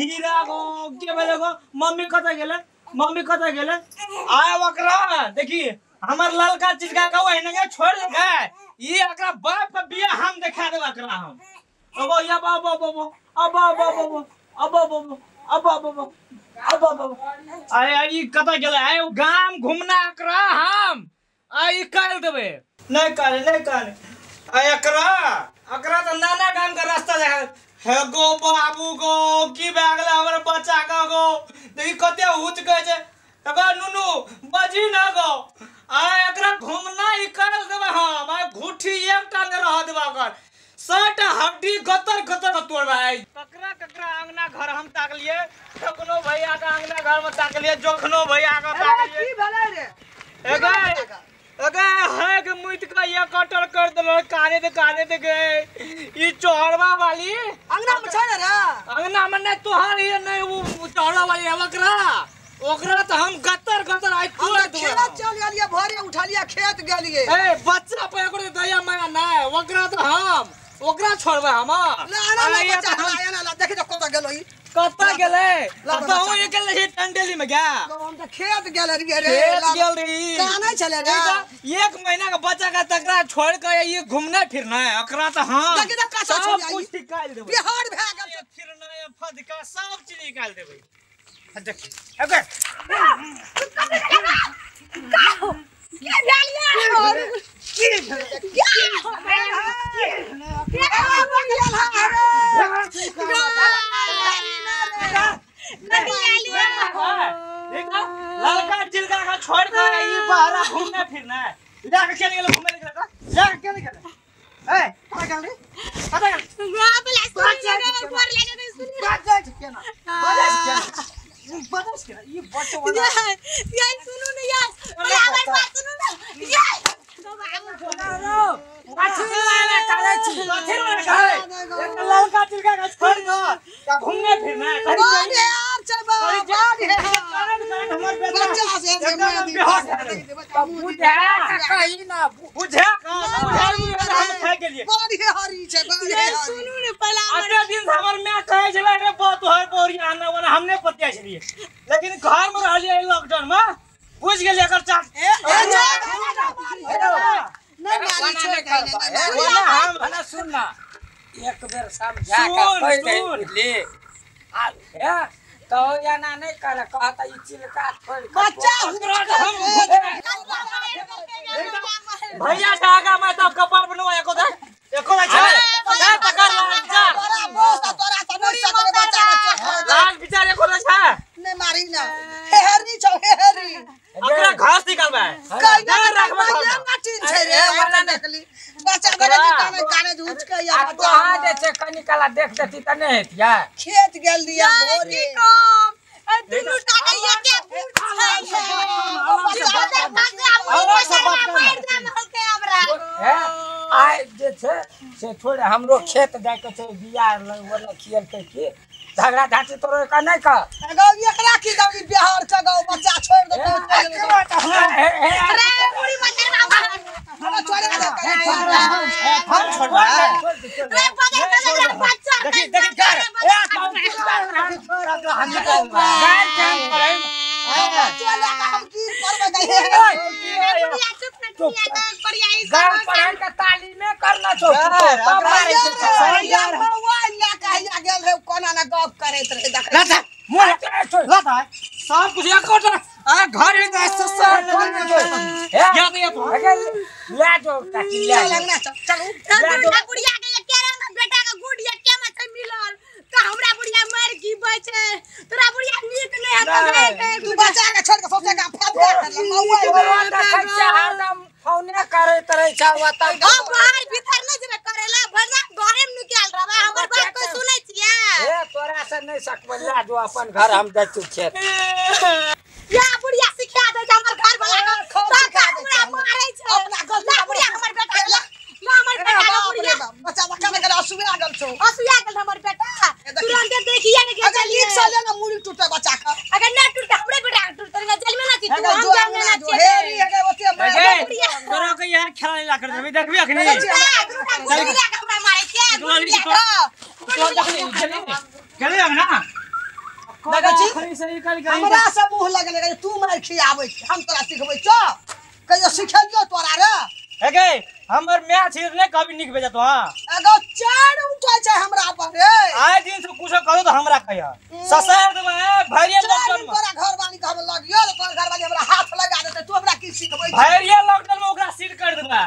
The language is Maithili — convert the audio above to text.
हीरा गो के भेले गो मम्मी कतऽ गेलै मम्मी कतऽ गेलै आय ओकरा देखी हमर ललका चिलका के ओहिना छोड़ देबै ई एकरा बाप के बियाह हम देखा देब एकरा हम अब या बाबा बाबा अब बाबा अब बाबा अब बाबा अब बाबा आय ई कतऽ गेलै आय गाम घुमना एकरा हम आ ई काल देबै नहीं काले नहीं काले आ एकरा एकरा त नाना गाम के रास्ता देखा हे गो बाबू गो की भए गेलै हमर बच्चा के गो देखी कते हुच गए छै गो नुनू बजी ना गो आ एकरा घुमना ई काल देबै हम आ घुठी एकटा ने रह देबै ओकर सट हड्डी गतर गतर तोड़बै ककरा ककरा अंगना घर हम ताकलिए ठकनो भैया के अंगना घर में ताकलिए जोखनो भैया के ताकलिए की भेलै रे एगे अगे है के मुइत का ये कटर कर देलो काने दे गए ई चोहरवा वाली अंगना में छै ने रे अंगना में नहीं तोहर ये नहीं वो चोहरवा वाली है ओकरा ओकरा तो हम गतर गतर आई तोड़ हम खेत चल गेलिए भोरे उठलिए खेत गेलिए ए बच्चा पर एकरो दया माया नहीं ओकरा तो हम ओकरा छोड़बै हम ला ना ला बच्चा ला ना ला देखि त कत गेलो ई कत गेलै तो ये गेलै हे टंडेली में गया हम त खेत गेल रहिए रे खेत गेल रही कानै छले रे एक महीना के बच्चा का तकरा छोड़ के ये घूमना फिरना है ओकरा तो हम देखि त कासा सब छोड़ कुछ निकाल देबै बिहार भए गेल फिरना है फदका सब चीज निकाल देबै देखि अगर का हो के भेल यार की भेल ललका चिलका का छोड़ के ई बाहर घूमना फिरना है जाके केने गेल घूमे निकल जाके केने गेल ए कत गेल रे कत गेल बाप ला सुन रे पर लगे सुन बात जाय छै केना बात जाय छै केना बात केना ई बच्चा वाला यार सुनू ने यार बराबर बात सुनू ने यार ललका चिलका का छोड़ के घूमने फिरना है कहीं यार चल बच्चा से बुझा कहीं ना बुझा हम खाइ गेलिए बड़ी हरी छै बड़ी हरी सुनू ने पहला अते दिन से हमर my कहै छलै रे बहुत तोहर बोरी आना वाला हमने पतिया छलिए लेकिन घर में रहलिए लॉकडाउन में बुझ गेलिए एकर चाट नहीं मारी छै हम ना सुन ना एक बेर समझा के कह दे बुझली आ हे तो या ना नहीं कर कहता ई चिलका छोड़ के बच्चा हम भैया से आगा मैं तब कपार बनवा एको दे एको दे छै जा पकड़ लाल विचार तोरा बोस तोरा से नहीं सकले बच्चा के लाल विचार एको दे छै नहीं मारी ना हेहरी छौ हेहरी ओकरा घास निकालबै कहिना राखबै घर में। माटिन छै रे बच्चा देखली बच्चा देखली काने काने झुच के या आ बच्चा तोहा जे छै कनी काला देख देती त नहीं हेतिया खेत गेल दिया भोरे की काम ए दुनू टा के एके बूढ़ छै हे आइ जे छै से छोड़ हमरो खेत जाय के छै बिया वाला खियलकै की झगड़ा झांटी तोरो का नहीं का गौ एकरा की दौड़ी बिहार के गौ बच्चा छोड़ दे अरे बुढ़ी बच्चा हमरा छोड़े दे हम छोड़बै रे पकड़ के बच्चा देखी देखी कर ए हम निकालबै गाय के हम पढ़ै बच्चा ले के हम की करबै गए बुढ़िया चुप ना दुनिया का परियाई गाय पढ़ै के तालीमे करना छौ तब मारै छै मोबाइल ले के हैया गेल रहे कोना ना गप करैत रहे देख लाता मुंह लाता सब कुछ एको आ घर में ससुर हे या तो ये तो ले जो काकी ले चल जो अंगना चल चलू दुनू बुढ़िया के एके रंग बेटा के गुड़ एके में छै मिलल त हमरा बुढ़िया मर की बचे तोरा बुढ़िया नीक नहीं है तू बच्चा के छोड़ के सोचे का फदका कर ले मोबाइल तोरा देखै छै हरदम फोने करैत रहै छै ओतऽ हम बाहर भीतर नहीं जेबे करेला भर घरे में नुकायल रहबे हमर बात कोई सुनै छियै हे तोरा से नहीं सकबै ले जो अपन घर हम जाइ छी खेत या बुढ़िया सिखा दे छै हमर घर वाला के खूब सब सिखा दै हमरा छै। मारै छै अपना घर ला बुढ़िया हमर बेटा के ला ला हमर बेटा के बुढ़िया बच्चा बच्चा के असुआ गेल छौ हसुआ गेल हमर बेटा तुरंते देखिए ने अगर नीक से ले ना मुड़ी टूटे बच्चा के अगर ना टूटे हमरे बेटा के टूटते ना जलमे ना छी तू अगर हम जो जाने अंगना ना जो छी हेरी अगर ओते ए तोरा के यार खेला ला कर देबे देखबी अखनी हमरा मारै छै तो देखली चली चली अंगना। देखै छी? खरी सही कल कहीं हमरा से मुंह लगले कहे तू मार खियाबै छी हम तोरा सिखबै छौ कहियो सिखेलियो तोरा रे। हे हमर my छी ने कभी नीक बेजत हां। एगो चार उठै छै हमरा पर रे। आइ दिन से कुछो करो तो हमरा कहिया ससैर देबै भरिया लॉकडाउन में। तोरा घरवाली के हम लगियो तोरा घरवाली हमरा हाथ लगा देतै तू हमरा की सिखबै छी? भरिया लॉकडाउन में ओकरा सील कर देबै।